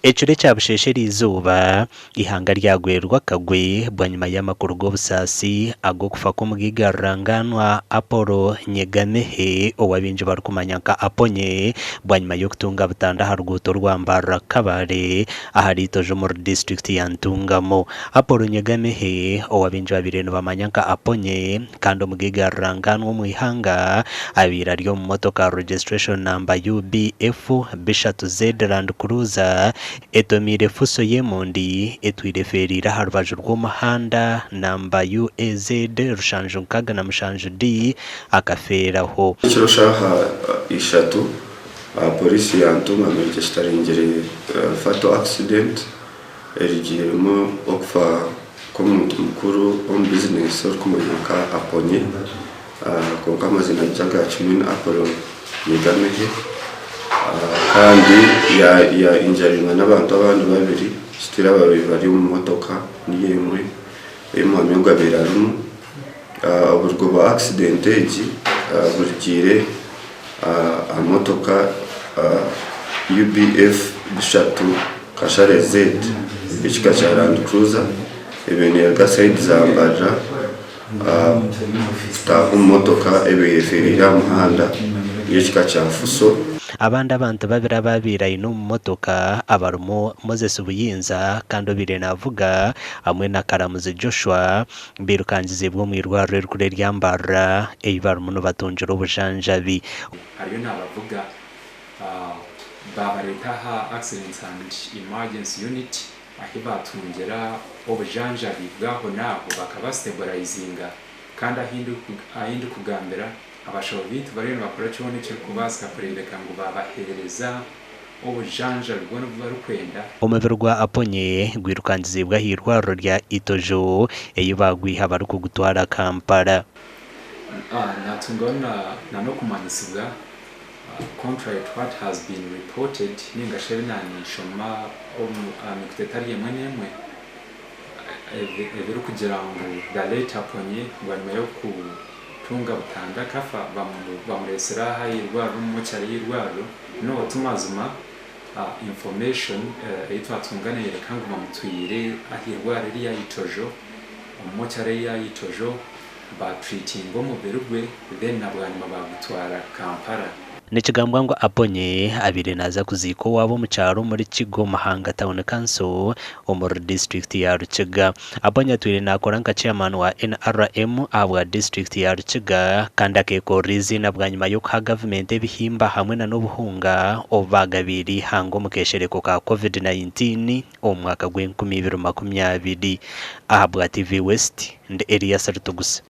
Ekiro ekya busheesha eriizooba, eihanga ryagwerwa akagwe bwanyima y'amakuru g'obusaasi ag'okufa kw'omugaiga rurangaanwa Apollo Nyegamehe ou abaingi barikumanya nka Aponye bwanyima y'okutunga butanda aha ruguuto rwa Mbarara Kabale ahari Itojo omuri disiturikiti ya Ntungamo. Apollo Nyegamehe ou abaingi babaire nibamanya nka Aponye kandi omugaiga rurangaanwa omu ihanga abaire ari omu motoka registration number UBF bishatu Z Land Cruiser etomiire fuso y'emondi etwire efeereire aha rubaju rw'omuhanda namba UAZ 767 D akafeeraho. Ekiro shaaha ishatu, Pooriisi ya Ntungamo registeringyire fatal accident Erugiremu okufa kw'omuntu mukuru omu bizinesi orikumanywa nka Aponye kwonka amaziina ge aga kimwe ni Apollo Nyegamehe kandi ya injaringwa n'abantu abandi babiri still ababaire bari omu motoka niyo emwe ei omwami ogu abaire arimu. Oburugo bwa accident egi burugiire aha motoka UBF bishatu Kashare Z ekika kya Land Cruiser ebaire neruga sayidi za Mbarara kutaaha omu motoka ebaire efeereire aha muhanda y'ekika kya Fuso. Abandi abantu babiri abaabaire aine omu motoka abarimu Moses Buyinza kandi obaire naavuga hamwe na Karamuzi Joshua bairukangiziibwe omu irwariro erikuru erya Mbarara ei barimu nibatungira obujanjabi. Hariyo naabavuga baabareeta aha Accidents and Emergency Unit ahi baatungira obujanjabi bw'ahonaaho bakabasiteburayizinga kandi ahi ndikugambira abashaho baitu bariyo nibakora kyona ekirikubaasika kureebeka ngu baabaheereza obujanjabi bwona obu barikwenda. Omubiri gwa Aponye gwirukangiziibwe aha irwariro rya Itojo ei baagwiha barikugutwara Kampala. Natungaho na n'okumanyisibwa contrary to what has been reported ninga shi ebi naninshoma aha mikutu etari emwe n'emwe ebirikugira ngu the late Aponye bwanyima y'okutunga butanda akafa bamureetsire aha ahairwariro omu mochari y'eirwariro. No ti mazima information ei twatunga neyoreka ngu bamutwire ahairwariro erya Itojo omu mochari eya Itojo ba treatinga omubiri gwe then na bwanyima bagutwara Kampala. Nikigambwa ngu Aponye abaire naaza kuziika owaabo omu kyaro omuri Kigo Muhanga Town Council omuri disiturikiti ya Rukiga. Aponye atwire naakora nka chairman wa NRM ahabwa disiturikiti ya Rukiga kandi akeekorera eiziina bwanyima y'okuha gavumenti ebihimba hamwe na n'obuhunga obu baagabiire eihanga omu keeshereko ka Covid 19 omu mwaka gw'enkumi ibiri makumyabiri. Ahabwa TV West, ndi Elias Rutugusa.